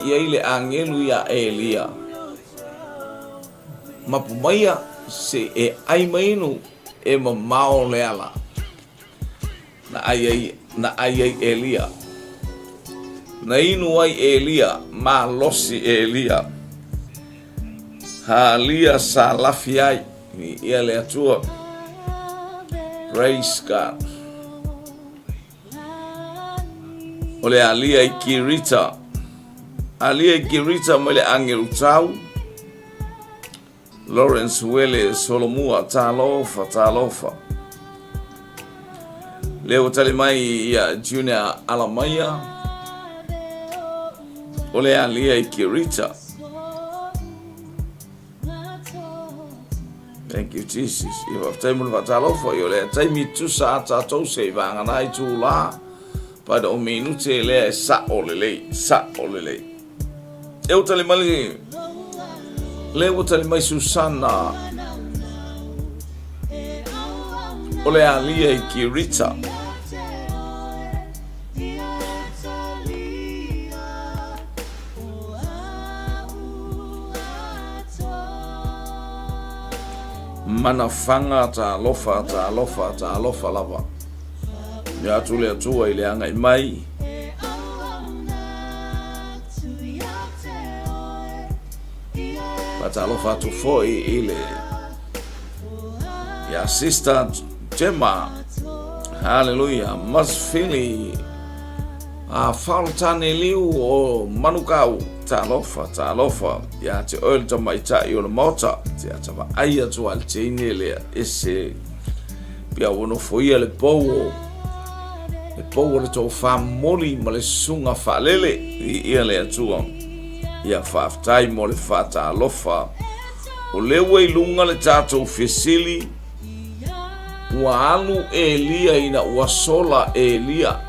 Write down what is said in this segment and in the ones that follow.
I ai le agelu iā Elia, Mapu maia se i e ʻai ma inu, e mamao le ala. Na ʻai ai, na ʻai ai Elia. Na inu ai Elia, malosi Elia. Halia salafi ai, viia le Atua. Praise God. O le alia i Kirita. Alia i Kirita mai le agelu tau. Lawrence Wele Solomua, talofa, talofa. Lea ua tali mai ia Junior Alamaia. O le alia i Kirita. Thank you Jesus. Ia faafetai mo le faatalofa i o lea taimi tusa a tatou se i vagana ai tūlā paina o minute lea e sa'o lelei, sa'o lelei. E ua tali mai le ua tali mai Susana o le alia i Kirita. Manafaga talofa talofa talofa lava. Ia atu le Atua i le agai mai. Faatalofa atu foi i le ia Sister Gemma. Hallelujah. Masfili A Faolotane Liu o Manukau, talofa, talofa, ia te oe le tamaitai o le maota, te ata vaai atu a le teine lea, ese, pia ua nofoia le pou o, le pou o le tofā momoli ma le susuga faalele, viia le Atua, ia faafetai mo le faatalofa, o lea ua i luga le tatou fesili, Ua alu Elia ina ua sola Elia.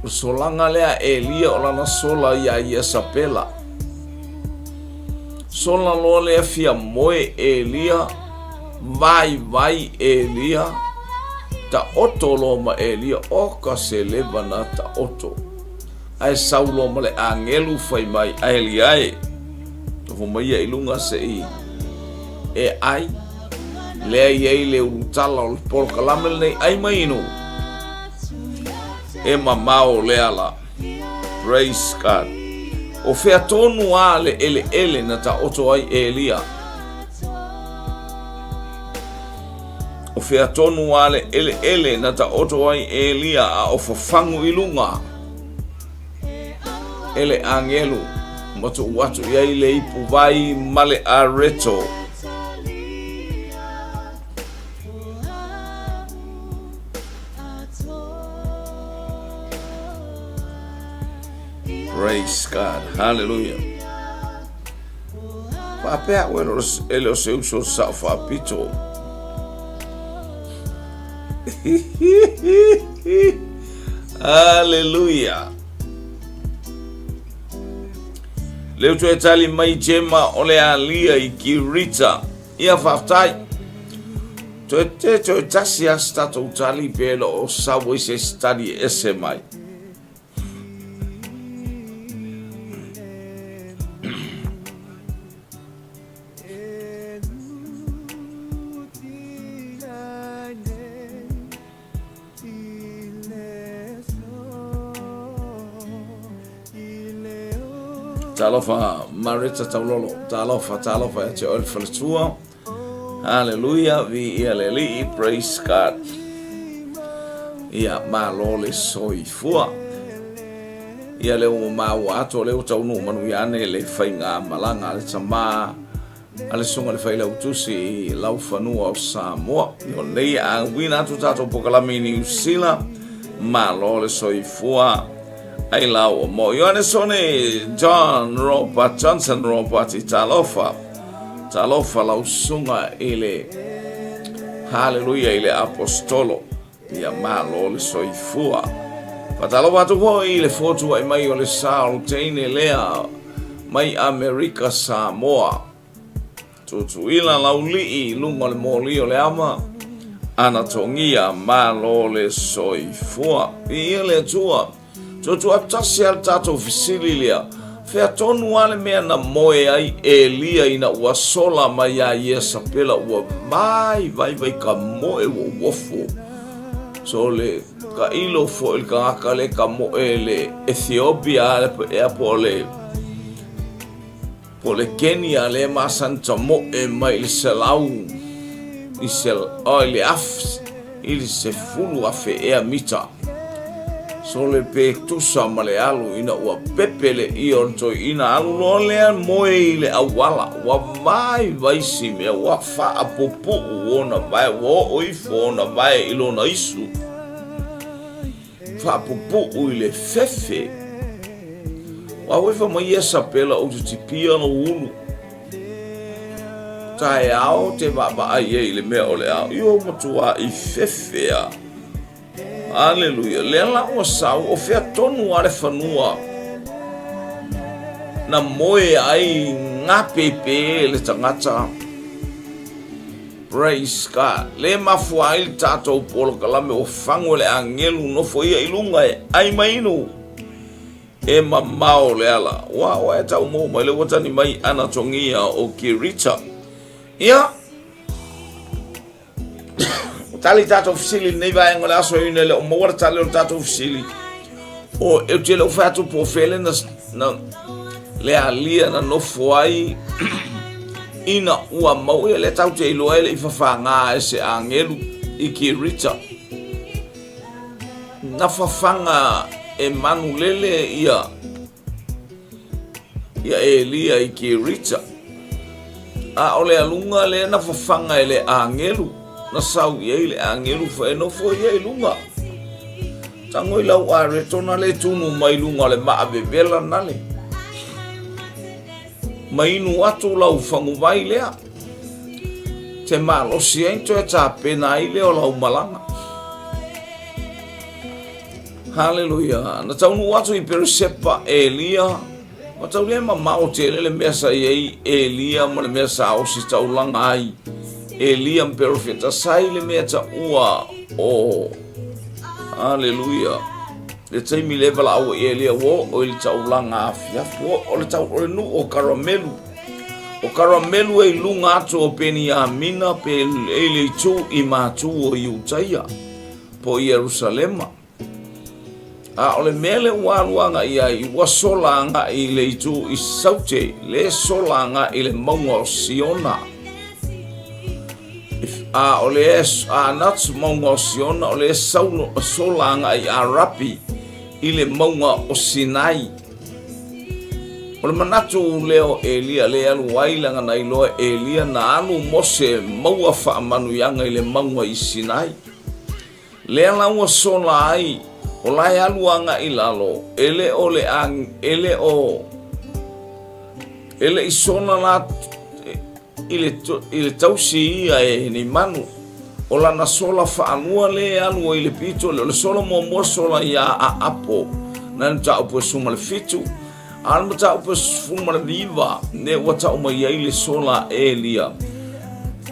O le solaga lea a Elia o lana sola iā Iesapela. Sola loa lea fia moe Elia, vaivai Elia, taoto loa ma Elia, o ka seleva na taoto. Ae sau loa ma le agelu fai mai, A Elia e, nofo mai ia i luga se i e ai, lea i ai le ulutala o le polokalame lenei, ai mai inu, e mamao le ala. Praise God. O fea tonu a le eleele na taoto ai Elia? O fea tonu a le eleele na taoto ai Elia a o fafagu i luga? E le agelu ma tuu atu i ai le ipu vai ma le areto. Praise God. Hallelujah. Faapea au e le o se uso sao faapito. Hallelujah. Leu toe tali mai Gemma o le alia i Kirita. Ia faafetai. Toe te toe tasi a se tatou tali pe le o sau ai se isi tali e ese mai. Talofa Mareta Taulolo, talofa, talofa ia te oe le faletua. Hallelujah, viia le Alii, praise God. Ia, malo le soifua. Ia lea ua maua atu, o lea ua taunuu manuia ane le faiga malaga a le tamā a le Susuga i le Failautusi i laufanua o Samoa. O lenei a uina atu tatou pokalame i Niu Sila, malo le soifua ai lau o mo. Ioane Sone John Robert Johnson Robert i talofa. Talofa lau susuga i le Haleluia i le apostolo. Ia malo le soifua. Faatalofa atu foi i le fotuai mai o le sa o le teine lea mai Amerika Samoa. Tutuila laulii i luga o le moli o le ama, ana togia malo le soifua. Viia le Atua. Tuatuatasi lava le tatou fesili lea, Fea tonu lava le mea na moe ai Elia ina ua sola mai iā Iesapela ua vaivai ka moe ua uofo? So le tailo foi le tagata le ka moe le Ethiopia ea po o le Po o le Kenya lea e masani tamoe mai i le selau i se oh, i le af i le 10,000 ea mita. So le pe tusa ma le alu ina ua pepe le ia o le toeaina alu loa lea moe i le auala ua vaivai si mea ua faapupuu ona vae ua oo ifo ona vae i lona isu. Faapupuu i le fefe. Ua uefa mai Iesapela ou te tipia lou ulu. Taeao te vaavaai ai i le mea o le ao. Io matuā i fefe a. Aleluia. Lea la ua sau, o fea tonu a le fanua na moe ai gapepe le tagata. Praise God. Le mafua ai le tatou polokalame o fagu e le agelu nofo ia i luga e ai ma inu. E mamao le ala. Ua ua e tau mou mai le ua tani mai Anatogia o Kirita. Ia. O tali tatou fesili nei vaega o le aso ina le o maua le tali o le tatou fesili. O e te le o fai atu po o fea le na, na le alia na nofo ai ina ua mau ia le tau te iloa e le i fafagā e se agelu i Kirita. Na fafaga e manulele ia ia Elia i Kirita. A o le aluga lea na fafaga e le agelu, na sau i ai le agelu fa e nofo ia i luga. Tago i lau areto na le tunu mai luga o le maa vevela nale. Ma inu atu lau faguvai lea. Te malosi ai toe tapena ai lea o lau malaga. Haleluia. Na taunuu atu i Peresepa Elia, ma tau le mamao tele le mea sa i ai Elia ma le mea sa osi taulaga ai Elia ma perofeta sa i le mea taua o Haleluia. Le taimi le valaau i Elia ua oo i le taulaga afiafi, ua oo le tau o le nuu o Karamelu. O Karamelu e i luga atu o Peniamina pe e le itu i matu o Iutaia. Po o Ierusalema. A o le mea lea ua alu agai i ai, ua sola agai i le itu i Saute, le sola agai i le mauga o Siona. A o le a not mauga o Siona, o le saulo, sola agai i Arapi, i le mauga o Sinai. O le manatu lea o Elia le alu ai leaga na iloa e Elia na alu Mose maua faamanuiaga i le mauga i Sinai. Lea la ua sola ai, o la e alu agai i lalo, e le o le e le o e le i sola la i le, i le tausi ia e ni manu. O lana sola faalua le e alu ai i le pito lea. O le sola muamua sola iā Aapo, na le mataupu e 17, a o le mataupu e 19, lea ua tau mai ai le sola a Elia,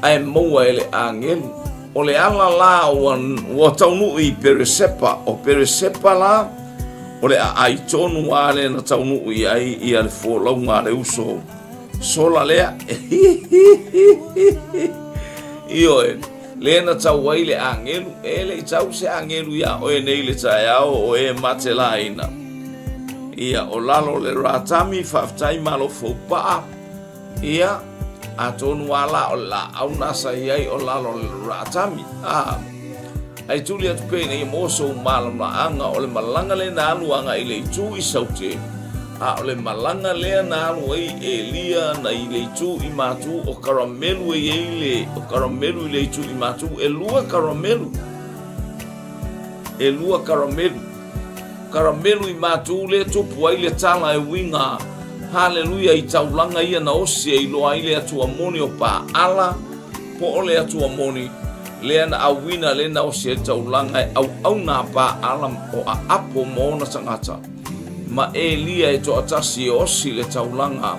ae maua e le agelu. O le ala la ua, ua taunuu i Peresepa, o Peresepa la, o le aai tonu lava lea na taunuu i ai ia le folauga a le uso sola lea. Ioe, lea na tau ai le agelu, e le i tau se agelu iā oe nei le taeao o e matelaina. Ia, o lalo o le ratami, faafetai malo foupaa. Ia, atonu a la o le laau na sa i ai o lalo o le ratami. A, ai tuli atu pea ina ia maua sou malamalamaaga o le malaga lea na alu agai i le itu i Saute, a o le malaga lea na alu ai Elia na i le itu i Matu o Karamelu e i ai le o Karamelu i le itu i Matu, ʻelua Karamelu, ʻelua Karamelu. Karamelu i Matu lea tupu ai le tala e uiga Haleluia i taulaga ia na osi e iloa ai le Atua moni o Paala po o le Atua moni lea na auina lea na osi ai le taulaga e auauna a Paala o Aapo ma ona tagata ma Elia e toatasi e osi le taulaga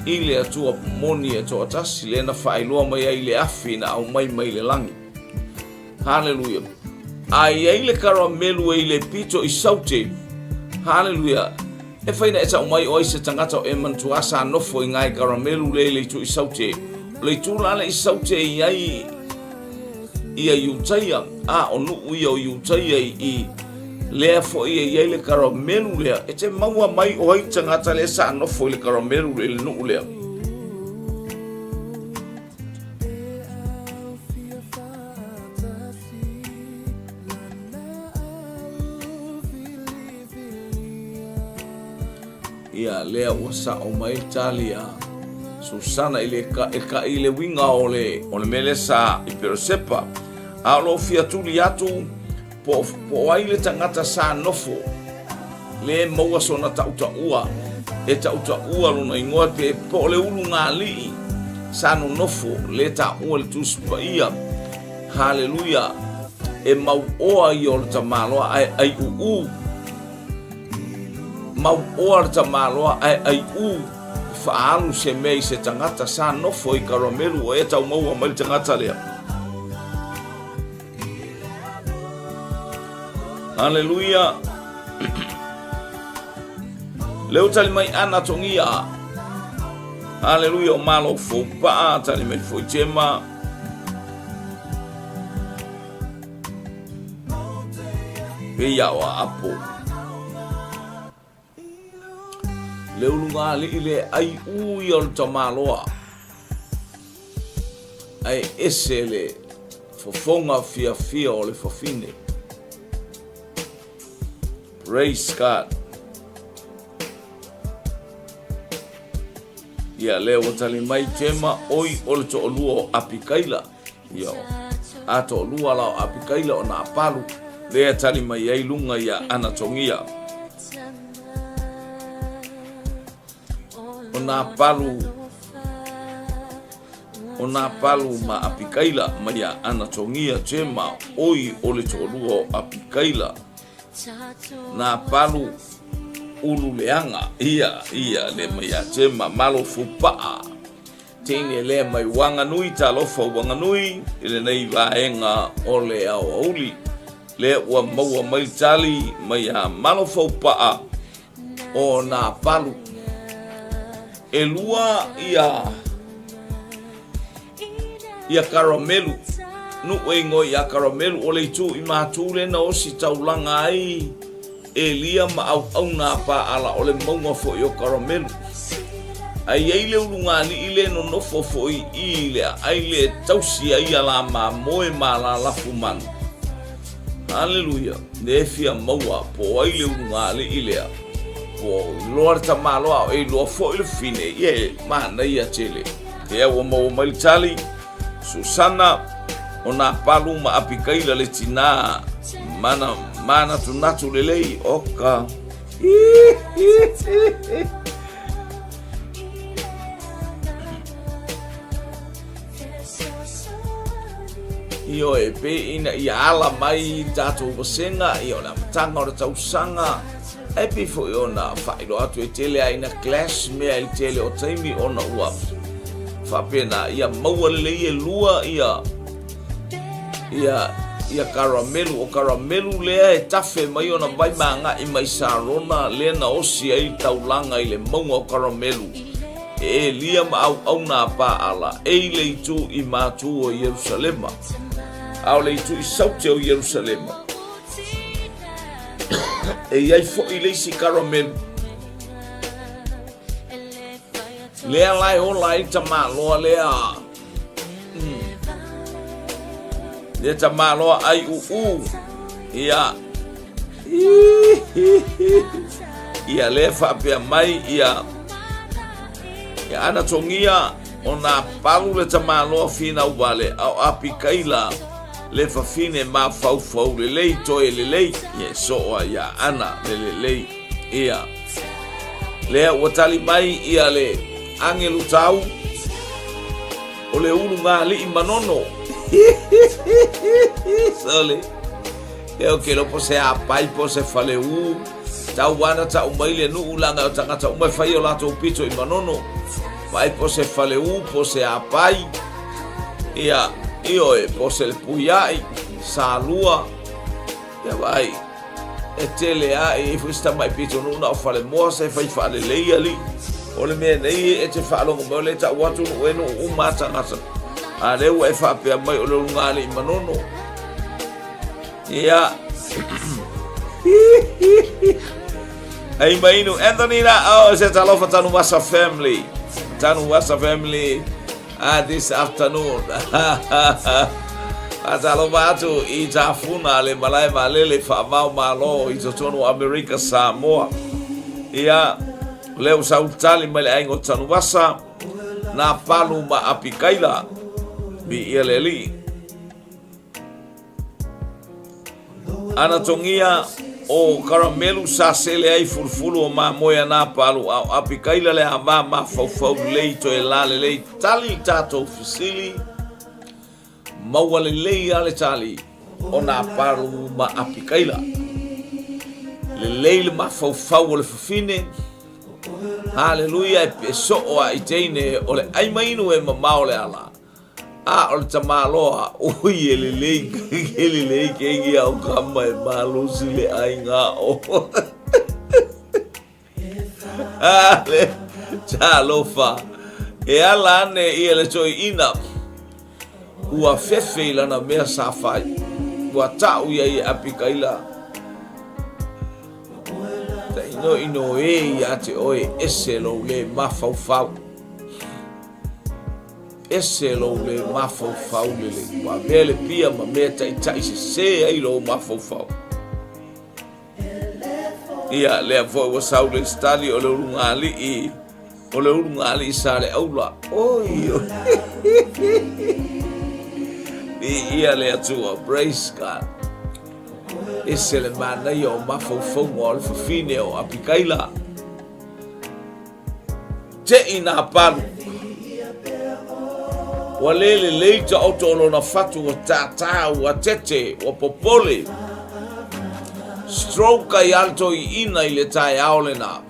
i le Atua moni e toatasi lea na faailoa mai ai le afi na aumai mai le lagi. Haleluia. A i ai le karamelu e i le pito i Saute. Haleluia! E fai na e tau mai o ai se tagata o e manatua sa nofo i ngai Karamelu le i le itu i Saute. O le itu la le i Saute i ai ia Iutaia, a o nuu ia o Iutaia i, i lea foi e i ai le Karamelu lea, e te maua mai o ai tagata lea sa nofo i le Karamelu le i le nuu lea. Ia, lea ua sao mai tali a Susana i le ka, e kaʻi i le uiga o le, o le mea lea sa i Peresepa. A o lo o fia tuli atu po, po o ai le tagata sa nofo le maua sona taʻutaʻua e taʻutaʻua lona igoa pe po o le ulugalii sa nonofo le taua i le Tusi Paia. Haleluia! E mauoa ia o le tamaloa ae aiuʻu. Mauoa le tamaloa ae aiʻu e faaalu se mea i se tagata sa nofo i Karamelu o e tau maua mai le tagata lea. Haleluia! Leo tali mai ana tongia. Haleluia o malo fou paa tali mai foi tema. Pei a o Aapo. Le ulugalii le aiʻu ia o le tamaloa, ae ese le fofoga fiafia o le fafine. Praise God. Ia, lea ua tali mai Tema, oi o le toalua o Apikaila. Ia, a toalua la o Apikaila o Napalu, lea tali mai ai luga ia Anatogia. O Napalu, o Napalu ma Apikaila mai ia Anatogia Tema, oi o le toalua o Apikaila. Napalu ulu leaga, ia, ia, le mai ia Tema, malo fupaa. Teine lea mai Wanganui, talofa Wanganui, i lenei vaega o le aoauli. Lea ua maua mai tali mai ia Malofaupaa o Napalu. Elua ia ia Karamelu, nuu e igoa ia Karamelu, o le itu i Matu lea na osi taulaga ai Elia ma auauna a Paala o le mauga foi o Karamelu. Ae i ai le ulugalii le nonofo foi i le aai le tausi ai ia la mamoe ma la lafu manu. Haleluia, le fia maua po o ai le ulugalii lea, po o iloa le tamaloa a o e iloa foi le fine, ie, manaia tele. Lea ua maua mai le tali, Susana, o Napalu ma Apikaila le tinā mana, manatunatu lelei, oka. Ioe, pe ina ia ala mai tatou vasega, ia o le amataga o le tausaga, ae pei foi ona faailoa atu e tele lava ina clash mea i le tele o taimi ona ua faapena ia maua lelei e lua ia ia ia karamelu o karamelu lea e tafe mai ona vai magai mai Sarona lea na osi ai le taulaga i le mauga o Karamelu e Elia ma auauna a Paala e i le itu i matu o Ierusalema a o le itu i saute o Ierusalema E i ai foi le isi karamelu. Lea la e ola ai tamaloa lea. Lea tamaloa ai uu. Ia. Ia lea faapea mai ia. Ia ana tongia o nā palu le tamaloa finau wale a o Apikaila le fafine mafaufau lelei toe lelei ia e soo ai ia Ana le lelei ia lea ua tali mai ia le agelu tau o le ulugalii manono sole e o ke lopo se apai po se faleū tau ana tau mai le nuu langa o tagata uma e fai o latou pito i manono vaai po se faleū po se apai Ia, ioe, po o se Lepuiai, Salua, ia vaai. E tele a e i ai foi si tamai pitonuu na o Falemoa sa e fai faalelei alii. O le mea nei e te faalogo mai o lea e tau atu nuu e nuu uma a tagata. A lea ua e faapea mai o le ulugalii Manono. Ia. Ai mainu Anthony la oh se talofa Tanuvasa family. Tanuvasa family ah, this afternoon. Faatalofa atu i Tafuna le malae vaalele faavao malo i totonu o Amerika Samoa. Ia, lea ua sautali mai le aiga o Tanuvasa, nā Palu ma Apikaila. Viia le Alii. Ana togia o Karamelu sa sele ai fulufulu o mamoe a nā Palu a o Apikaila le ava mafaufau lelei toe la lelei tali i tatou fesili maua lelei a le tali o nā Palu ma Apikaila. Lelei le mafaufau o le fafine. Haleluia e pe soo a i teine o le ai mainu e mamao le ala. A o le tamaloa, ui e lelei, e lelei keiki a o kama e malosi le aiga o. Ale, talofa, e ala ane ia le toeaina, ua fefe i lana mea sa fai, ua ta'u ia i e Apikaila, Tainoino e ia te oe ese lou le mafaufau. Ese lou le mafaufau lelei, ua avea le pia ma mea taita'i sesē ai lou mafaufau. Ia, lea foi ua sau le isi tali o le ulugalii, o le ulugalii Saleaula. Oi, oi. Viia le Atua, praise God. Ese le manaia o mafaufauga o le fafine o Apikaila. Te'i nā palu. Ua le lelei taoto o lona fatu ua tātā, ua tete, ua popole. Stroke ai a le toeaina i le taeao lenā.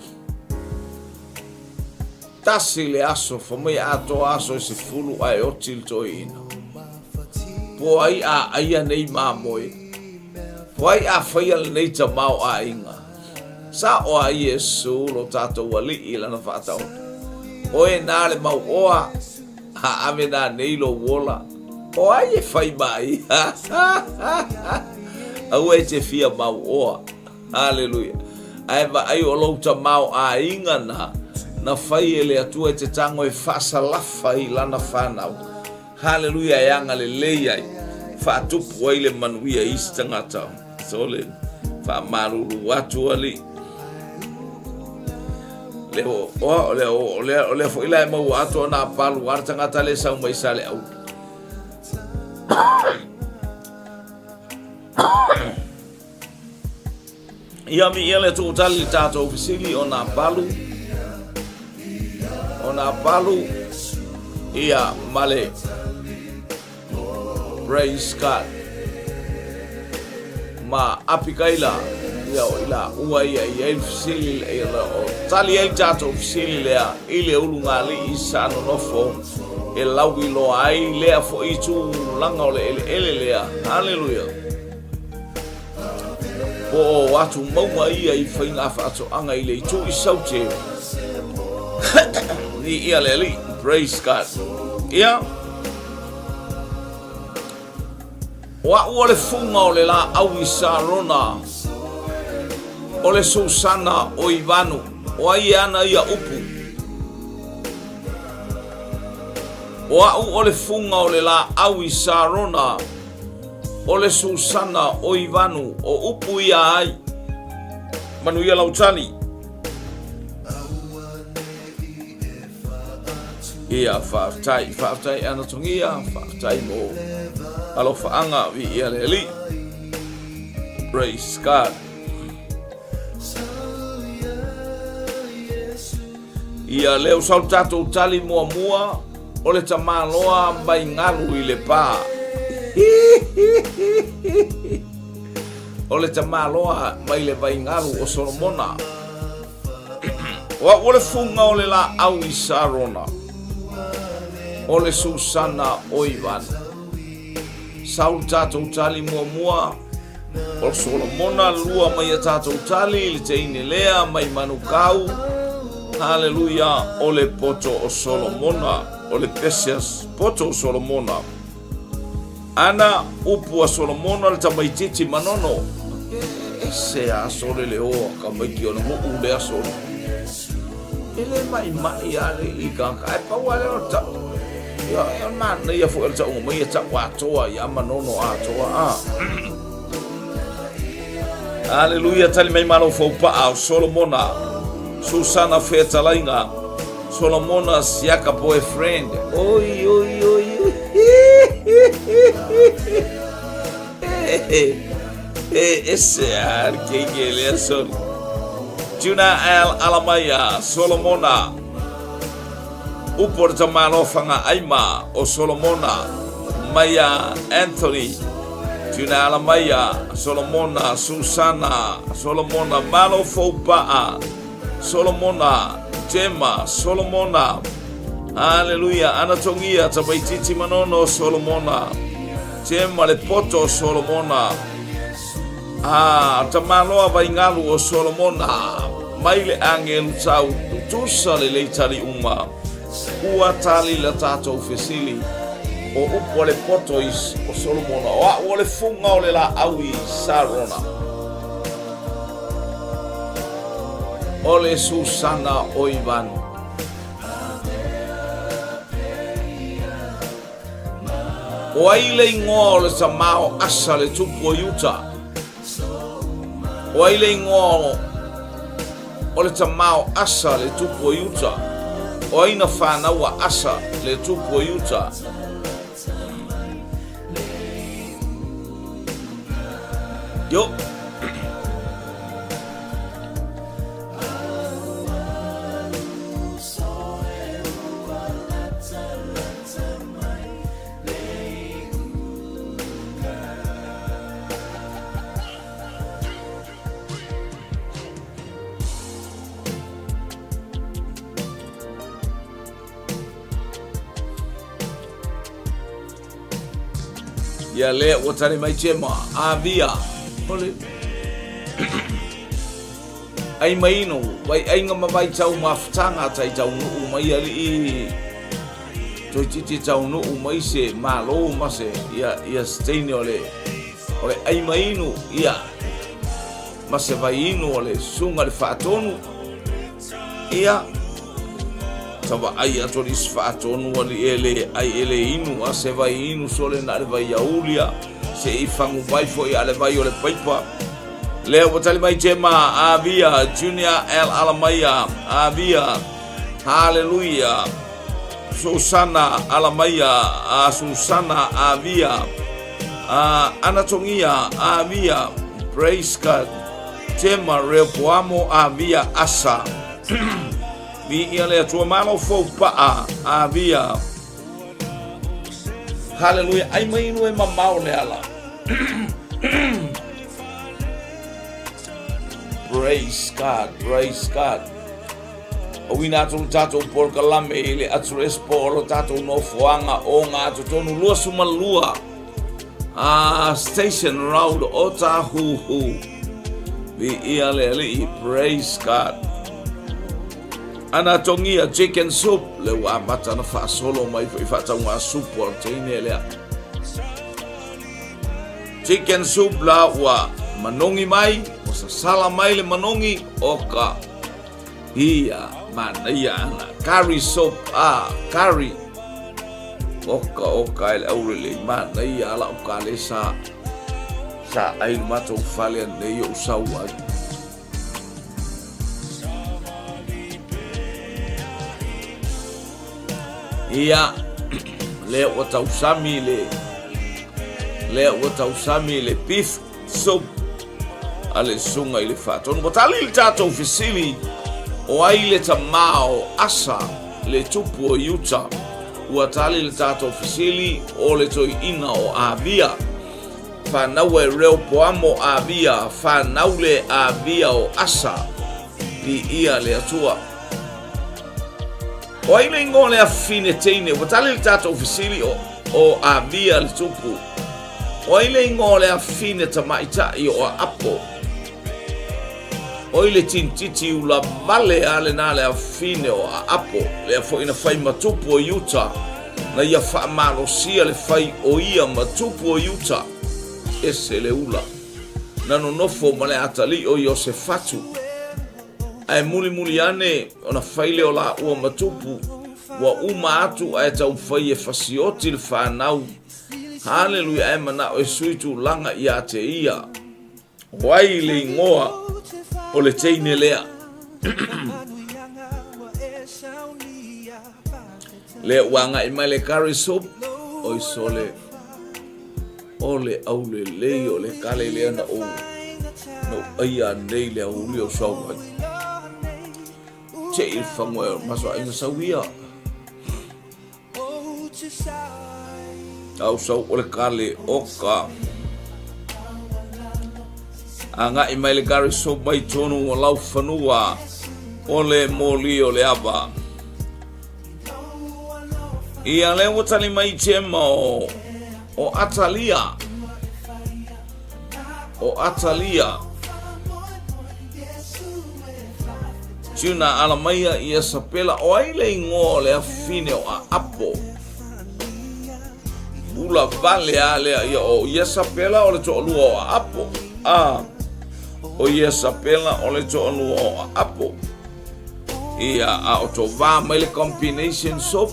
Tasi le aso, fa mai atoa aso e 10 ae oti le toeaina. Po ai a aia nei mamoe? Po ai a faia lenei tamaoaiga? Sa'o a Iesu lo tatou Alii i lana faataoto. Oe na le mau oa, a ave na nei lou ola. O ai e fai mai? Aua e te fia mau oa. Haleluia. Ae vaai o lou tamaoaiga na, na fai e le Atua e te tago e faasalafa i lana fanau. Haleluia e agalelei ai, faatupu ai le manuia i isi tagata. So le faamalulu atu alii. Le o, o, le o, le, o lea foi la e maua atu ona palu a le tagata le sau mai Saleaula. Ia miia le tuu tali le tatou fesili o nā palu o nā palu ia ma le praise God ma Apikaila ia o ila ua ia i ai le fesili ia o tali ai tatou fesili lea i le ulugalii sa nonofo e lauiloa ai lea foi tulaga o le eleele lea. Haleluia. Po o atu mauga ia i faiga faatoaga i le itu i Saute. Ni ia le Alii. Praise God. Ia. O a'u o le fuga o le laau i Sarona, o le Susana o Ivanu, o ai e ana ia upu? O a'u o le fuga o le laau i Sarona, O le Susana o Ivanu, o upu ia ai. Manuia lau tali. Ia, faafetai, faafetai ana togia, faafetai mo alofaaga, viia le Alii. Praise God. Ia lea ua sau le tatou tali muamua o le tamaloa mai galu i le pa. O le tamaloa mai le vaigalu o Solomona. O au o le fuga o le laau i Sarona, o le Susana o Ivana. Sau le tatou tali muamua. O Solomona lua mai a tatou tali le teine lea mai Manukau. Haleluia, o le poto o Solomona, o le pese poto o Solomona. Ana upu a Solomona le tamaititi manono. E ese a sole le oa ka maiki o le nguu le aso. E le mai mai a le i ka ka e pau a le o ta. Ia e manaia foi o le tauga mai e tau atoa ia manono atoa a. Aleluia, tali mai malo faupaa o Solomona, Susana Fetalaiga, Solomona siaka boyfriend. Oi, oi, oi, oi. E ese a le keiki e lea soli. Juna Al Alamaia, Solomona, Upu o le tamalofaga aima o Solomona, Maia Anthony, Juna Alamaia, Solomona, Susana, Solomona, Malo Foupaa, Solomona, Jema, Solomona, Aleluia, Anatongia, Tamaititi Manono, Solomona, Jema le poto Solomona, Ah, tamaloa vaingalu o Solomona, mai le agelu tau tutusa lelei tali uma. Ua tali la tatou fesili, o upu a le poto i o Solomona, o a'u o le fuga o le laau i Sarona. O le Susana o Ivanu. O ai le igoa o le tama o Asa le tupu o Iuta? O ai le igoa o le tama o Asa le tupu o Iuta? O ai na fanau a Asa le tupu o Iuta? Yo. Ia lea ua tali mai Jema, avia, ole. Ai maino, vai ainga ma vai tau mafutanga tai tau nuu mai alii. Toeitiiti taunuu mai se Malo ma se ia ia se teine o le o le ai mainu ia ma se vaiinu o le susuga i le Faatonu ia sa vaai atu alii se Faatonu alii e le ai e le inu a se vaiinu sole na le vaiauli a se i fagu mai foi a le vai o le paipa lea ua tali mai Jema avia Junior L Alamaia avia Haleluia Susana Alamaia a Susana Avia a Anatongia Avia Praise God Tema Reopoamo Avia Asa Viia le Atua Malo Foupaa Avia Haleluia ai mai inu e mamao le ala Praise God Praise God Auina atu le tatou polokalame i le address po o lo tatou nofoaga o ngā totonu 22 a Station Road o Tāhuhu. Viia le Alii, praise God. Ana tongia chicken soup le ua amata na faasolo mai foi faatauga supu a le teine lea. Chicken soup la ua manogi mai, ua sasala mai le manogi o ka Ia, manaia ana. Curry soap, ah, curry. Oka, oka, e le aurele, manaia ala o ka le sa. Sa ai le matou fale anei o sau ai. Ia, lea ua tausami le, lea ua tausami le beef soup a le susuga i le Faatonu. Ua tali le tatou fesili, o ai le tama o Asa, le tupu o Iuta? Ua tali le tatou fesili, o le toeaina o Avia. Fanau e Reopoamo Avia, fanau le Avia o Asa. Viia le Atua. O ai le ingoa o le afafine teine? Ua tali le tatou fesili, o Avia le tupu. O ai le ingoa o le afine tamaitai o Aapo? Oi le tinititi ula vale a lena le afine o Aapo, lea foi na fai ma tupu o Iuta, na ia faamalosia le fai o ia ma tupu o Iuta. Ese le ula. Na nonofo ma le atalii o Iosefatu. Ae mulimuli ane ona fai lea o laua ma tupu, ua uma atu ae taumafai e fasioti le fanau. Haleluia, ae manao e sui tulaga ia te ia. O ai le ingoa o le teine lea? Lea ua agai mai le curry soup, oi sole, o le aulelei o le kale lea na ou na ou aia nei le aoauli o sau ai. Te i whangoe o maso ainga sau ia. Au sau o le kale oka. Agai mai le curry soup mai tonu o lau fanua o le moli o le ava. Ia lea ua tali mai Jema o, o Atalia. O Atalia. Tuna ala maia ia Sapela o ai le ingoa o le afine o Aapo. Ula vale a lea ia o ia Sapela o le toalua o Aapo. A o ia Sapela o le toalua o Aapo. Ia, a o to va mai le combination soap.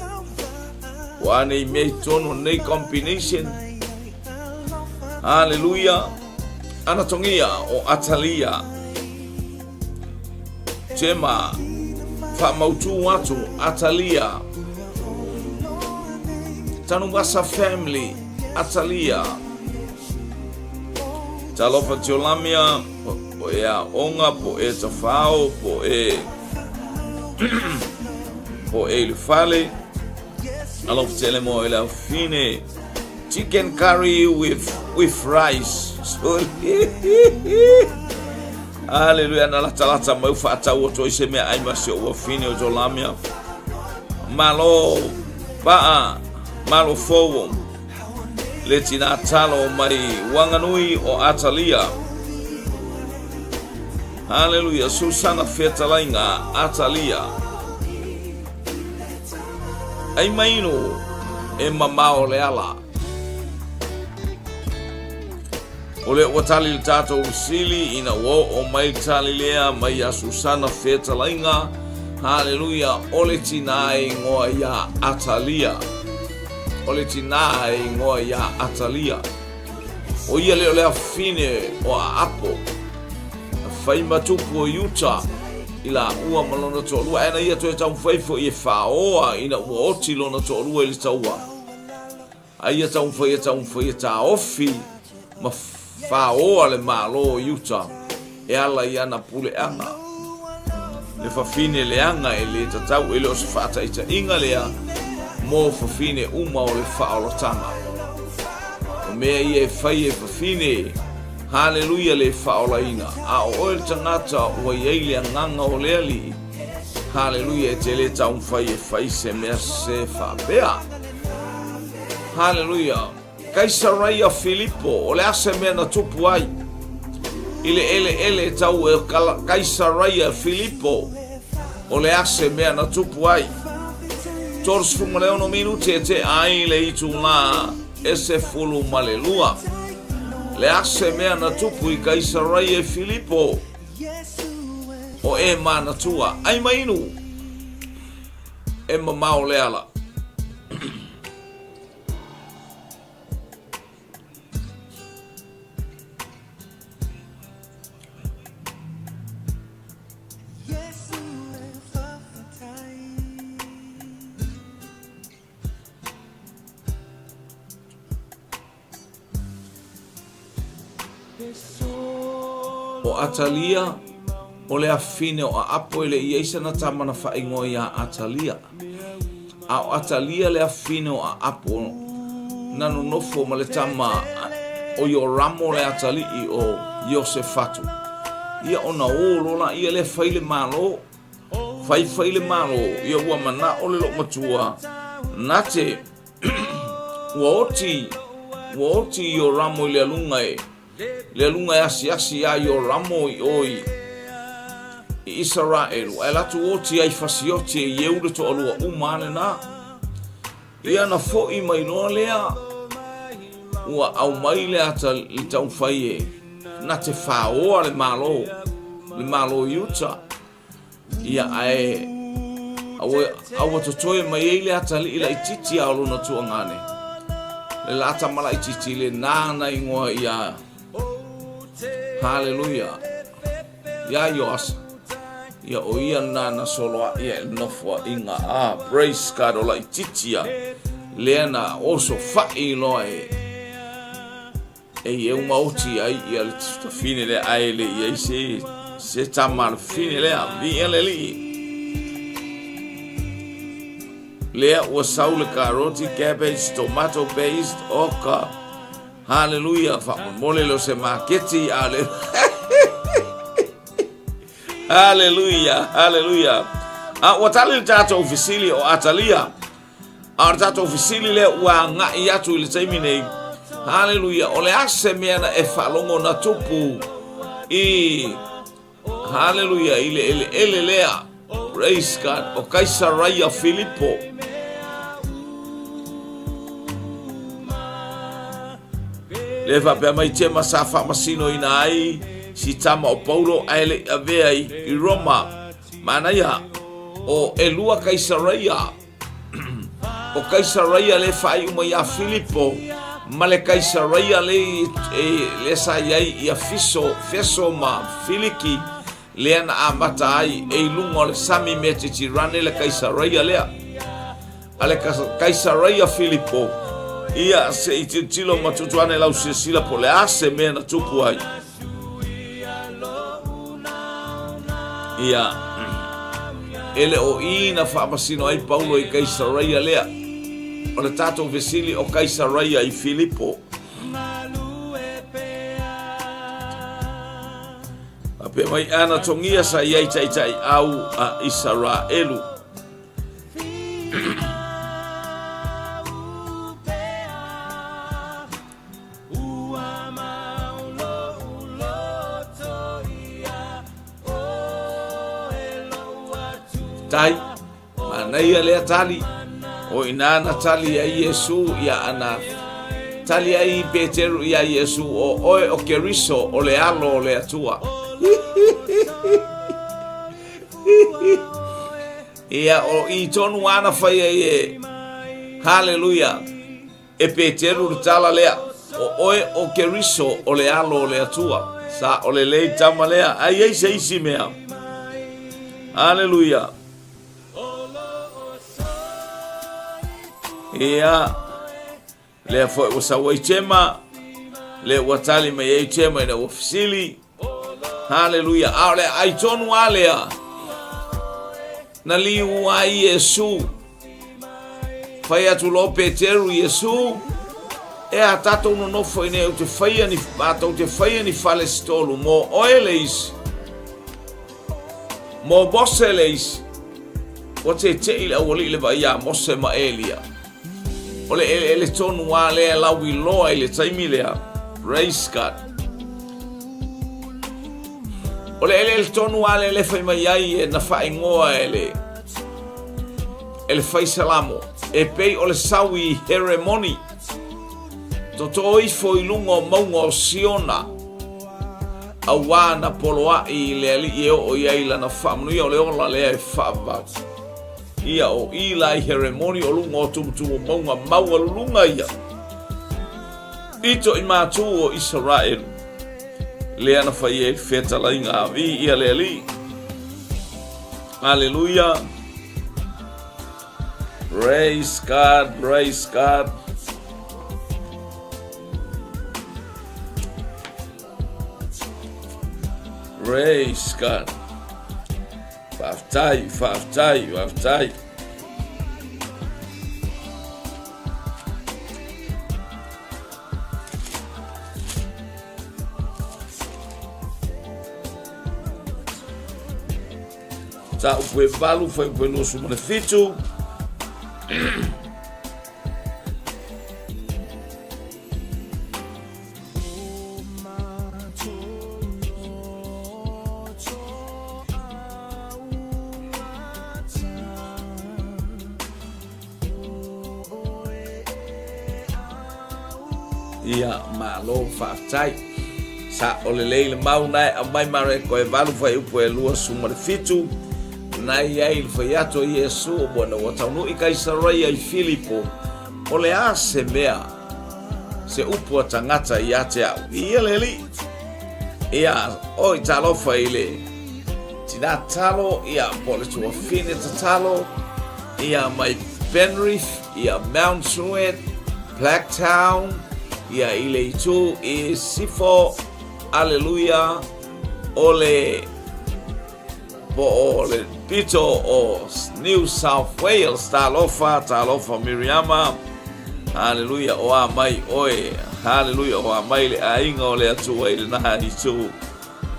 Ua nei mea i tonu nei combination. Hallelujah. Anatongia o Atalia. Tema, whaamautū atu, Atalia. Tanuvasa family, Atalia. Talofa Tiolamia, po e aoga, po e tafao, po e po e i le fale. Alofa tele mo e le aufine. Chicken curry with, with rice. Sorry. Aleluia, na latalata mai u whaatau o toi se mea ai ma se ua fine o Jolamia. Malo, paa, malo fou, le tina talo mai Wanganui o Atalia. Haleluia, Susana Fetalaiga, Atalia. Ai mainu e mamao le ala. O lea ua tali le tatou sili ina ua oo mai le tali lea mai iā Susana Fetalaiga, haleluia, o le tinā e ingoa iā Atalia. O le tinā e ingoa iā Atalia. O ia lea o le afine o Aapo, na fai ma tupu o Iuta i laua ma lona toalua, ae na ia toe taumafai foi e faaoa ina ua oti lona toalua i le taua. A ia taumafai e taumafai e taofi ma faaoa le Malo o Iuta e ala i ana puleaga. Le fafine leaga e le tatau e le o se faataitaiga lea mo fafine uma o le faaolataga. O mea ia e fai e fafine, haleluia le faaolaina, a o oe le tagata ua i ai le agaga o le Alii, haleluia e te le taumafai e fai se mea se faapea. Haleluia! Kaisaraia Filipo, o le a se mea na tupu ai i le eleele tau e Kaisaraia Filipo, o le a se mea na tupu ai? 36 minute e te ai le itulā e 12. Le a se mea na tupu i Kaisaraia Filipo? O e manatua, ai mainu! E mamao le ala. O Atalia, o le afine o Aapo e le i ai sana tama na faaigoa iā Atalia. A o Atalia le afine o Aapo na nonofo ma le tama o Ioramo le atalii o Iosefatu. Ia ona o loa laia lea fai le Malo, faifai le Malo, ia ua manao le loomatua na te ua oti Ua oti Ioramo i le aluga e le aluga e asiasi iā Ioramo i o i i Isaraelu, ae alu atu oti ai fasioti e Ieu le toalua uma a lena. Ia na foʻi mai loa lea, ua aumai le ata le taumafai e na te faoa le Malo, le Malo Iuta. Ia ae aua, aua totoe mai ai le atalii laitiiti a o lona tuagane. Le la tama laitiiti lena na igoa ia Haleluia. Ia Ioasa. Ia o ia lena na soloai ai le nofoaiga. Ah, praise God, o laitiiti ia. Lea na oso fai loa e e Ieu ma oti ai ia le tafine lea, ae le i ai se, se tama a le fafine lea, viia le Alii. Lea ua sau le karoti, cabbage, tomato paste, oka, haleluia, faamolemole leo se maketi, ale... Haleluia, haleluia. A ua tali le tatou fesili o Atalia. A o le tatou fesili lea ua agai atu i le taimi nei. Haleluia, o le a se mea na e faalogo na tupu i Haleluia i le eleele lea. Praise God. O Kaisaraia Filipo. Le faapea mai Tema sa faamasinoina ai si tama o Paulo ae le i avea i Roma. Manaia, o elua Kaisaraia. O Kaisaraia le faaiu mai ia Filipo ma le Kaisaraia le, e, le sa i ai ia Fiso, Feso ma Filiki lea na amata ai e i luga o le sami Metitirane le Kaisaraia lea. A le Kaisaraia Filipo, ia se i tilotilo ma tutu ane lau silasila po le a se mea na tupu ai. Ia, e le o i na faamasino ai Paulo i Kaisaraia lea. O le tatou fesili o Kaisaraia i Filipo. Faapea mai ana togia sa i ai taitai au a Isaraelu. Tai, manaia lea tali. O ina na tali ai Iesu ia ana tali ai Peteru ia Iesu o oe o Keriso o le alo o le Atua. Ia o i tonu ana whai ai e. Hallelujah. E Peteru le tala lea, O oe o Keriso o le Alo o le Atua. Sa o le lei tama lea, a i ai se isi mea. Aleluia. Ia, lea foi ua sau ai Tema, lea ua tali mai ai Tema ina ua fesili. Haleluia. A o le ai tonu a lea, na liu ai Iesu. Fai atu loa Peteru i Iesu, E a tatou nonofo i nei ou te faia ni, matou te faia ni fale se tolu, mo oe le isi, mo Mose le isi. Ua teteʻi le aualii le vaai iā Mose ma Elia. O le eleele tonu a lea lauiloa i le taimi lea. Praise God. O le eleele tonu a lea le fai mai ai e na faaigoa e le e le fai salamo e pei o le sau i Heremoni totō ifo i luga o mauga o Siona auā na poloaʻi i le alii e oo i ai lana faamanuia o le ola lea e faavavau. Ia o i la i Heremoni o luga o tumutumu mauga maualuluga ia. Pito i mātū o Isaraelu. Lea na fai ai fetalaiga a viia le Alii. Aleluia. Praise God, praise God. Praise God. Faafetai, faafetai, faafetai. Mataupu e 8, fuaiupu e 27. Ia, malo faafetai. Sa'o lelei le mau na e aumai Mareko e 8 fuaiupu e 27, na i ai le fai atu a Iesu, Ua ua taunuu i Kaisaraia i Filipo, o le a se mea, se upu a tagata ia te au? Ia le Alii. Ia, oi talofa i le tinā tatalo, ia, po o le tuafine tatalo, ia, mai Penrith, ia, Mount Druitt, Blacktown, ia, i le itu i Sifo, aleluia, o le po o le pito o New South Wales. Talofa, talofa Miriama. Haleluia, o a mai oe. Haleluia, o a mai le aiga o le Atua i lena itu.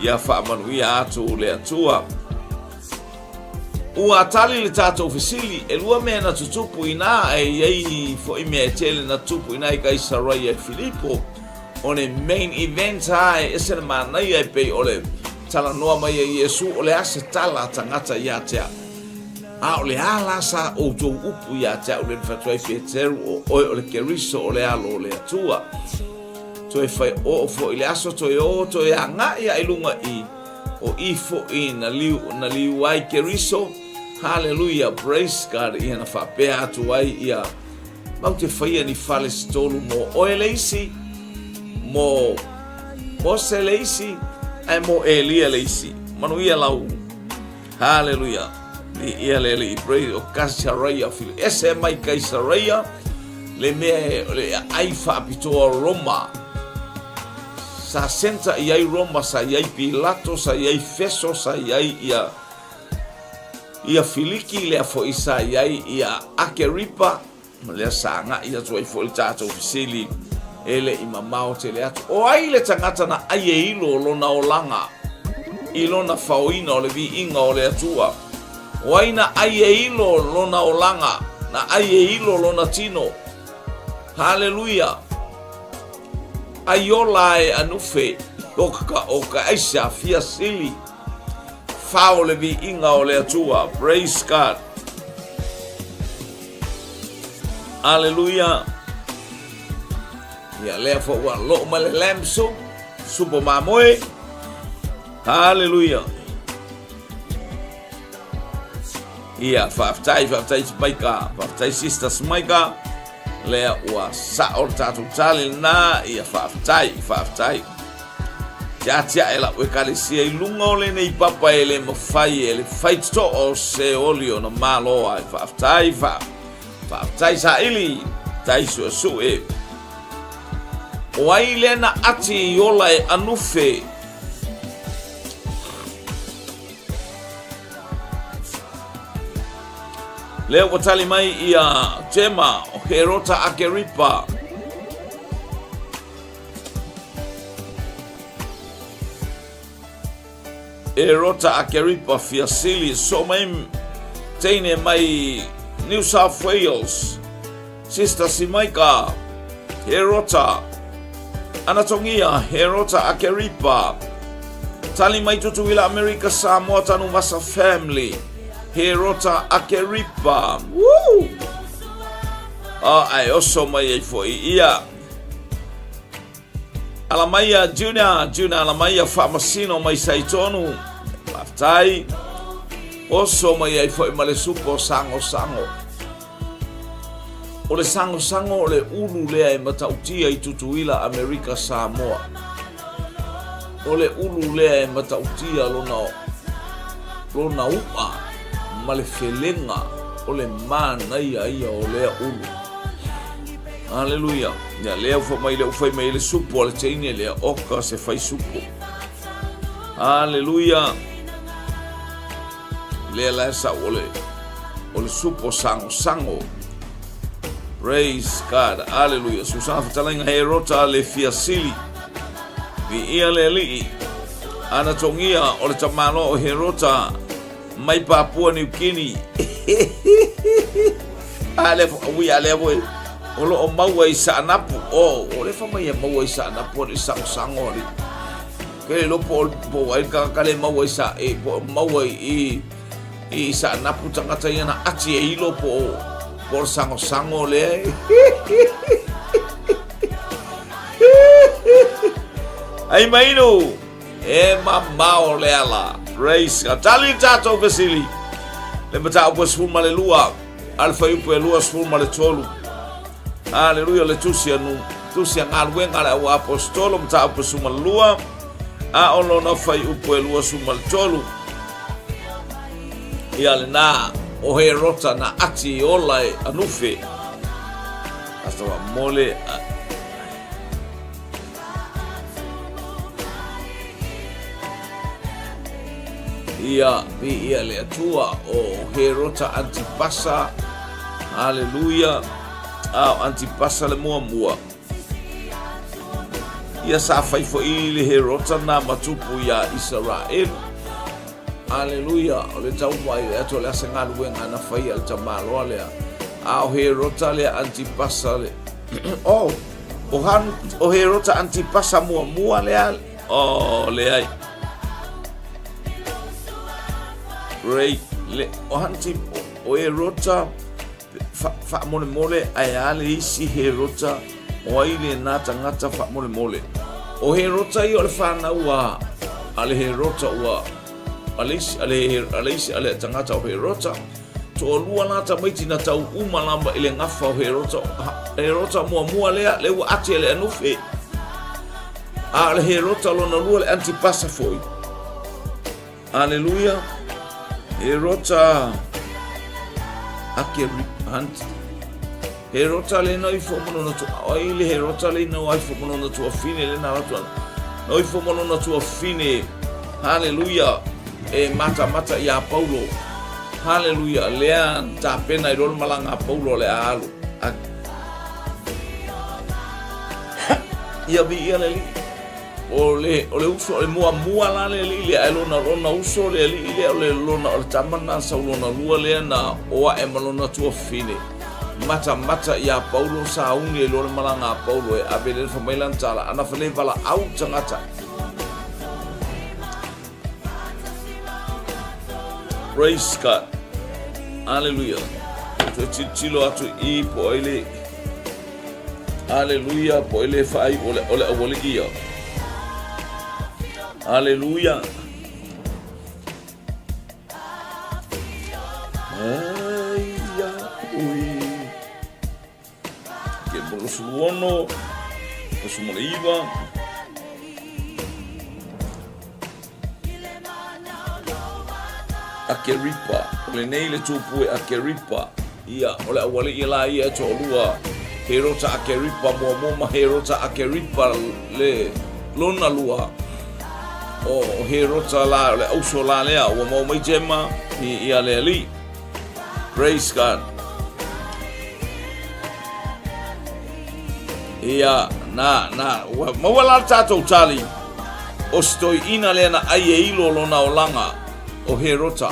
Ia faamanuia atu le Atua. Ua tali le tatou fesili, e lua mea na tutupu inā, e i ai foi mea e tele na tutupu inā i Kaisaraia i Filipo. O le main event a e ese le manaia e pei o le talanoa mai e Iesu o le a se tala a tagata ia te au. A o le a la sa outou upu ia te au le na fai atu ai Peteru o oe o le Keriso o le Alo o le Atua. Toe fai oo foi le aso toe o toe agai a i luga i o i foi na liu, na liu ai Keriso. Hallelujah, praise God. Ia na faapea atu ai ia Matou te faia ni fale se tolu mo oe le isi, mo Mose le isi, ae mo Elia le isi. Manuia lau. Haleluia. Ia le Alii. Praise o Kaisaraia Fili. Ese mai Kaisaraia le mea o le ai faapitoa Roma. Sa senta i ai Roma, sa i ai Pilato, sa i ai Feso, sa i ai ia Ia Filiki, lea foi sa i ai ia Akeripa, lea sa agai atu ai foi le tatou fesili e le i mamao tele atu. O ai le tagata na ai e ilo lona olaga i lona faoina o le viiga o le Atua? O ai na ai e ilo lona olaga, na ai e ilo lona tino? Haleluia! Ai ola e anufe o ka, o ka aisa fia sili. Fao le viiga o le Atua. Praise God. Aleluia. Ia lea foi ua loo mai le lamb soup, supo mamoe. Haleluia. Ia, faafetai, faafetai Smaika, faafetai Sister Smaika. Lea ua sao le tatou tali lena, ia faafetai, faafetai. Tiatiae lau ekalesia i luga o lenei papa e le mafai e le faitotoa o se oli ona malo ai. Faafetai, fa, faafetai saili, tai suesue. O ai lea na ati i ola e anufe Lea ua tali mai ia Tema o Herota Akeripa. Herota Akeripa Fiasili so mai teine mai New South Wales. Sister Simaika Herota Anatongia Herota Akeripa Tali mai Tutuila Amerika Samoa Tanuvasa Family Herota Akeripa Woo! Oh, ai oso mai ai foi ia. Ala mai ia Junior, Junior ala mai ia Faamasino mai Saitonu. Faafetai. Oso mai ai foi ma le supo sango sango. O le sangosango o le ulu lea e matautia i Tutuila, Amerika, Samoa. O le ulu lea e matautia lona, lona u'a ma le felega o le manaia ia o lea ulu. Aleluia. Ia lea ua mai le ufai mai le supo a le teine lea oka se fai supo. Aleluia. Lea la e sau o le, o le supo sangosango. Praise God. Aleluia. Susana fetalaiga Herota le fiasili. Viia le Alii. Anatongia o le tamalo o Herota mai Papua New Guinea. A le ui a le voi. O lo o maua i Saanapu. O, o le fa mai e maua i Saanapu o le sangosango ali. Ke le po po ai ka ka le maua i sa e po maua i i Saanapu tagata ia na ati e ilo po po sango sango le. Ai mainu, e mamao le ala. Praise God. Tali tatou fesili. Le mataupu e 12, a le fuaiupu e 23. Aleluia, le tusi a nu, tusi a galuega a le au aposetolo, mataupu e 12, a o lona fuaiupu e 23. Ia lena, o Herota na ati i ola e anufe. Asta mole Ia, viia le Atua o Herota Antipasa. Haleluia. A o Antipasa le muamua. Ia sa fai foi le Herota na matupu iā Isaraelu. Aleluia, o le tau mai le atu o le asa galuega na faia le tamaloa lea. A o Herota lea Antipasa le... Oh, o, Han, o Herota Antipasa muamua lea. Oh, leai. Great. Le, o Antip, o Herota faamolemole ae a le isi Herota o ai lena tagata faamolemole. O Herota ia o le fanau a a le Herota ua a le isi a le a le isi a le tagata o Herota. Toalua la tamaiti na tau uma lava i le gafa o Herota. Herota muamua lea le ua ati e le anufe. A o le Herota lona lua le Antipasa foi. Aleluia. Herota Akeri Hunt. Herota le no ifo mo lona tua. Ai le Herota le no ifo mo lona tuafine le na atu. No ifo mo lona tuafine. Haleluia. E mata mata ia Paulo. Haleluia. Lea tapena i lona malanga Paulo le alu. Ia vi ia le li. O le, o le uso, o le muamua la le alii lea, ae lona, lona uso le alii lea, o le lona, o le tama na sau lona lua lea na o ae ma lona tuafafine. Matamata iā Paulo, sauni ai loa le malaga a Paulo e ave lea fai mai lana tala, ana fa le valaau tagata. Praise God. Hallelujah. Toe tilotilo atu i po ai le Aleluia, po e le whaai o le, o le awali ia. Aleluia. Ai, ia, ui. Ke bolo suluono, o sumole iwa. Akeripa. O lenei le tupu e Akeripa. Ia, o le aualii la ia e toalua, Herota Akeripa muamua ma Herota Akeripa le lona lua. O Herota la, o le auso la lea, ua maua mai Jema i, ia le alii. Praise God. Ia, na, na, ua maua la le tatou tali, o se toeaina lea na ai e ilo lona olaga, o Herota.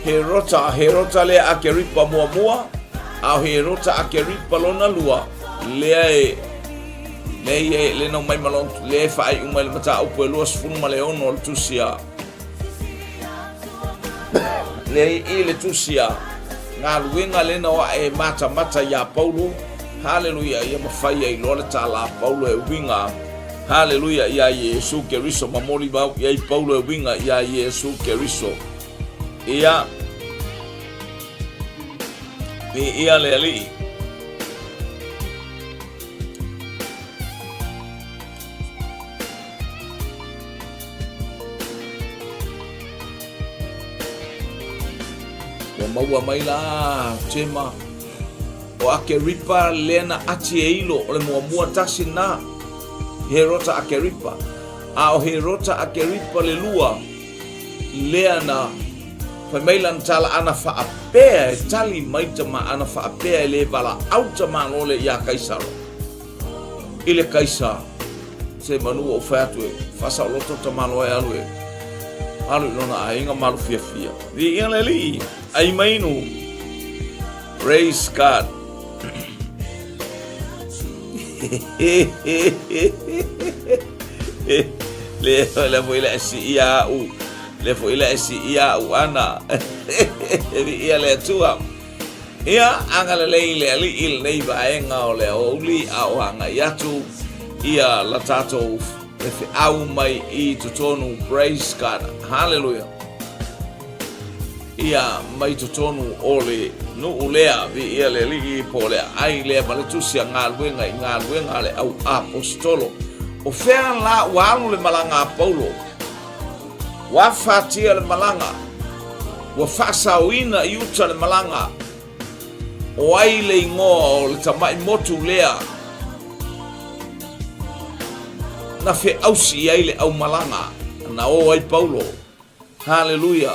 Herota, Herota lea Akeripa muamua, a o Herota Akeripa lona lua, lea e, lea ia, lea na mai ma lona, lea e faaiu mai le mataupu e 26 o le tusi a, lea i le tusi a galuega lea na o ae matamata iā Paulo, haleluia, ia mafai ai loa le tala a Paulo e uiga, haleluia, iā Iesu Keriso, ma molimau i ai Paulo e uiga iā Iesu Keriso. Ia, viia le Alii. Ua maua mai la Tema o Akeripa lea na ati e ilo o le muamua tasi na Herota Akeripa. A o Herota Akeripa le lua lea na fai mai lana tala ana faapea e tali mai tama ana faapea e le valaau tamalo le iā Kaisaro. I le Kaisa se manu ua ou fai atu e faasaoloto tamaloa e alu e alu i lona aiga ma alu fiafia. Viia le Alii, ai mainu. Praise God. Le le foi le si ia u le foi le si ia u ana. Viia le Atua. Ia, agalelei le Alii i lenei vaega o le aoauli a o agai atu ia la tatou. Le feau mai i totonu, praise God, hallelujah. Ia mai totonu o le nuu lea, viia le Alii, po o le aai lea ma le tusi a galuega i galuega a le au aposetolo. O fea la ua alu le malaga a Paulo? Ua afatia le malaga, ua faasaoina i uta le malaga. O ai le igoa o le tamai motu lea na feausi i ai le aumalaga na o ai Paulo? Haleluia!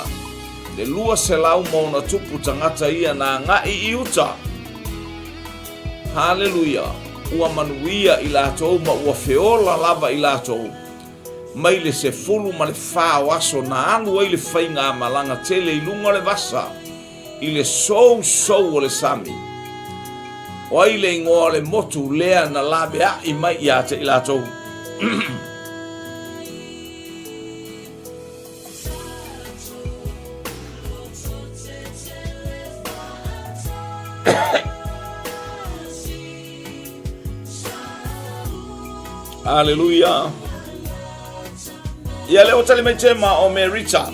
Le 200 ma ona tupu tagata ia na agai i uta. Haleluia! Ua manuia i latou ma ua feola lava i latou. Mai le 14 o aso na alu ai le faigamalaga tele i luga o le vasa i le sousou o le sami. O ai le igoa o le motu lea na laveai mai ia te i latou? Aleluia. Ia lea ua tali mai tema o Merita.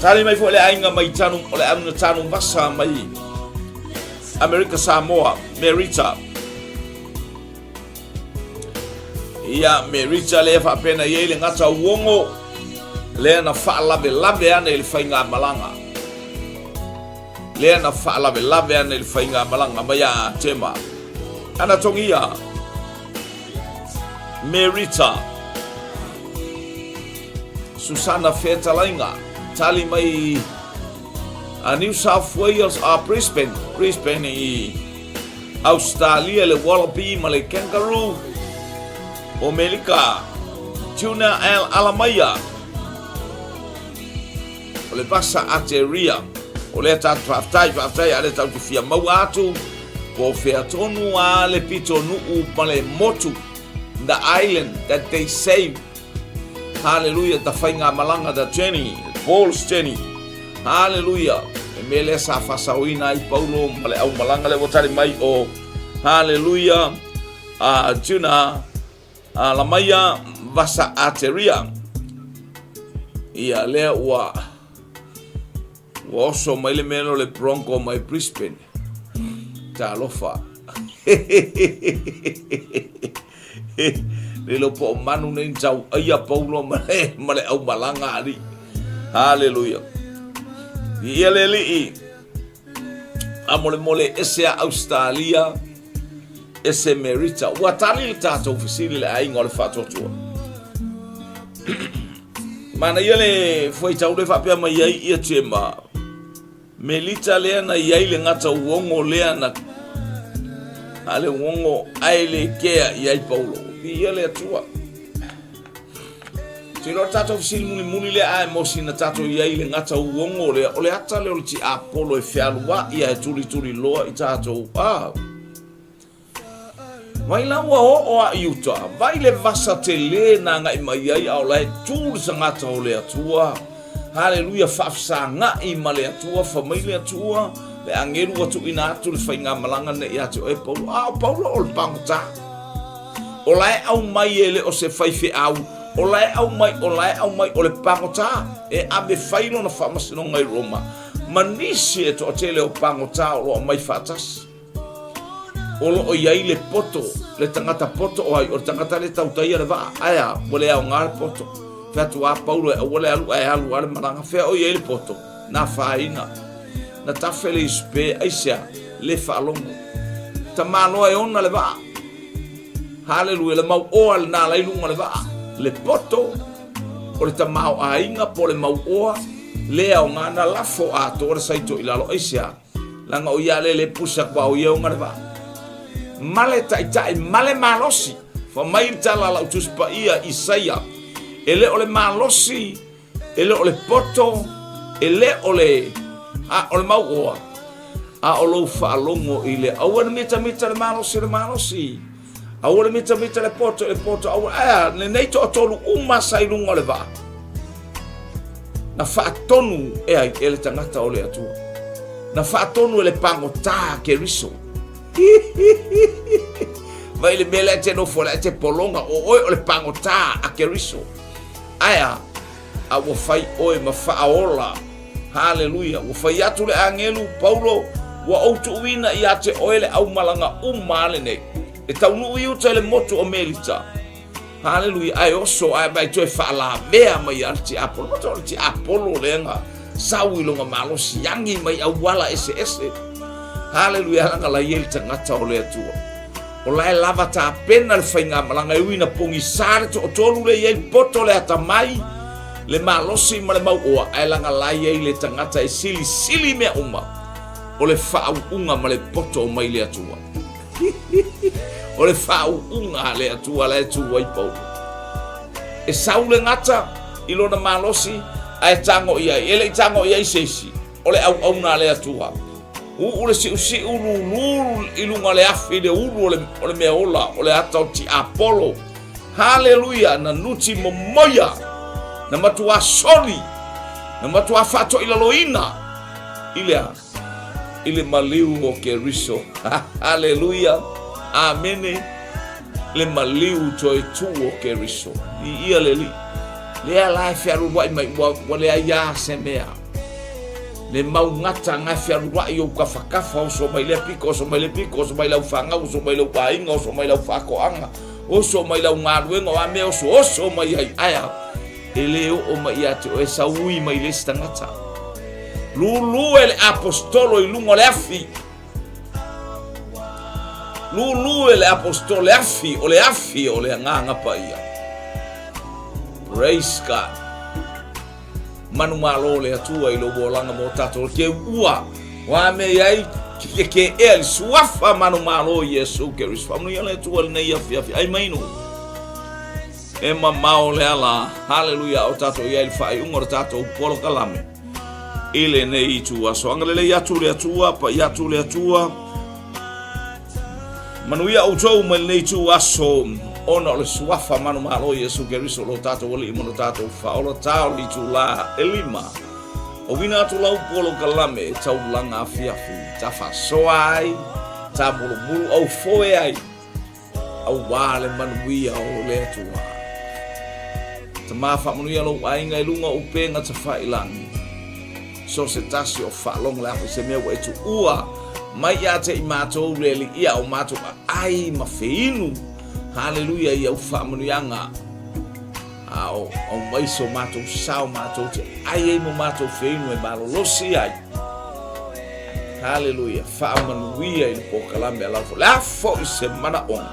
Tali mai foi le aiga mai tanu, o le aiga tanu vasa mai Amerika Samoa, Merita. Ia, Merita lea faapena i ai le gata uogo, lea na faalavelave ane i le faigamalaga. Lea na faalavelave ane i le faigamalaga mai a Tema. Ana togia, Merita, Susana Fetalaiga, tali mai a New South Wales a Brisbane, Brisbane i Australia le Wallaby ma le Kangaroo, o Melika, Tuna L. Alamaia, o le vasa Ateria. O lea tatou faafetai, faafetai a lea tatou te fia maua atu po o fea tonu a le pito nuu ma le motu, the island that they save. Hallelujah, ta faigamalaga, the journey, Paul's journey. Hallelujah. E mea lea sa faasaoina ai Paulo ma le aumalaga lea ua tali mai o Hallelujah, a Juna, a Lamaia, Vasa Ateria. Ia lea ua Ua oso mai le mea o le Bronco mai Brisbane. Talofa. Le lo po manu nei tau aia paulo ma le, ma le au malanga ali. Hallelujah. Ia le lii. A mole mole ese a Australia, ese Merita. Ua tali le tātou fesili le aiga o le faatuatua. Manaia le fuaitau le faapea mai ai ia Tema. Melita lea na i ai le gata uogo lea na a le uogo ae le kea i ai Paulo. Viia le Atua. Te iloa tatou fesili mulimuli lea ae mo sina tatou i ai le gata uogo lea, o le ata lea o le tiapolo e fealuai ae tulituli loa i tatou. Ah. Vai la ua oo a i uta, vai le vasa tele na agai mai ai a o la e tu le tagata o le Atua. Haleluia, faafesaga'i ma le Atua, fa mai le Atua, le agelu ua tuuina atu le faigamalaga nei ia te oe Paulo. A o Paulo o le pagota. O la e aumai e le o se faifeau, o la e aumai, o la e aumai o le pagota e ave fai lona faamasinoga i Roma, ma nisi e toatele o pagota o lo o aumai faatasi. O lo o i ai le poto, le tagata poto o ai, o le tagata le tautaia le vaa, ae a, ua le aoga le poto. Fai atu a Paulo e aua le alu ae alu a le malaga, fea o i ai le poto, na afaina. Na tafe le isupe, aisea, le faalogo. Tamaloa e ona le vaa. Haleluia, le mauoa lena la i luga o le vaa. Le poto, o le tamaoaiga po o le mauoa, le aoga na lafo atoa le saito i lalo, aisea, Leaga o ia lele pusa kua o ia o ngare vaa. Male taitai, male malosi. Fa mai le tala a lau Tusi Paia, Isaia, e le o le malosi, e le o le poto, e le o le, a o le mauoa, a o lou faalogo i le, aua ne mitamita le malosi i le malosi, aua le mitamita le poto i le poto, aua, ae a, lenei toatolu uma sa i luga o le vaa. Na faatonu e ai e le tagata o le Atua. Na faatonu e le pagotā Keriso. Vaai i le mea lea e te nofo ai, la e te pologa, o oe o le pagota a Keriso. Ae a? A ua fai oe ma faaola. Haleluia! Ua fai atu le agelu, Paulo, ua ou tuuina ia te oe le aumalaga uma a lenei, e taunuu i uta i le motu o Melita. Haleluia! Ae oso ae mai toe faalavea mai a le tiapolo. Matua o le tiapolo lea na sau i lona malosi agi mai auala eseese. Haleluia! Leaga la i ai le tagata o le Atua. O la e lava tapena le faigamalaga e ui ina pogisa le toatolu lea i ai poto le atamai, le malosi ma le mauoa, ae leaga la i ai le tagata e silisili mea uma, o le faauuga ma le poto mai le Atua. O le faauuga a le Atua la e tu ai Paulo. E sau le gata i lona malosi ae tago i ai, e le i tago i ai se isi, o le auauna a le Atua. Uu le siusiu lulu i luga o le afi le ulu o le, o le mea ola, o le ata o tiapolo. Haleluia! Na nuti momoia, na matuā soli, na matuā faatoilaloina i le a? I le maliu o Keriso. Haleluia! Amene! Le maliu toe tū o Keriso. I ia le Alii. Lea la e fealualuaʻi mai, ua, ua leai lava se mea. Le mau gata na e fealualuaʻi i ou tafatafa, oso mai lea pito, oso mai lea pito, oso mai lau fanau, oso mai lou aiga, oso mai lau faatoaga, oso mai lau galuega, o a mea oso oso mai ai, ae a? E le oo mai ia te oe, saui mai le isi tagata. Lulu e le apostolo i luga o le afi. Lulu e le apostolo le afi, o le afi o le Agaga Paia. Praise God. Manumalo le Atua i lou olaga mo tatou ke ua wa me iai ke ke ea le suafa manumalo Iesu Keriso. Faamanuia le Atua lenei afiafi ai mai nu. E mamao le ala, haleluia, o tatou i ai le faaiuga o le tatou polokalame i lenei itu aso. Agalelei atu le Atua, paia atu le Atua. Manuia outou mai lenei itu aso ona o le suafa manumalo Iesu Keriso lo tatou Alii ma lo tatou Faaola ta o le itulā e lima. Auina atu lau polokalame e taulaga afiafi, ta faasoa ai, ta mulumulu aufoe ai, Auā le manuia o le Atua. Tama faamanuia lou aiga i luga o upega tafailangi. So se tasi o faalogo le afa i se mea ua e tuua mai ia te i matou le aliia o matou aai ma feinu. Haleluia i au faamanuiaga. A o aumai so matou sao matou te ai ai mo matou feinu e malolosi ai. Haleluia, faamanuia i le polokalame a lau Le a foi se manaoga,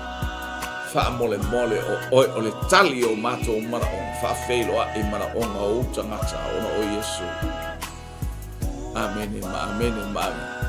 faamolemole o oe o le tali o matou manaoga, faafeiloai manaoga o ou tagata ona o Iesu. Amene ma amene ma amene.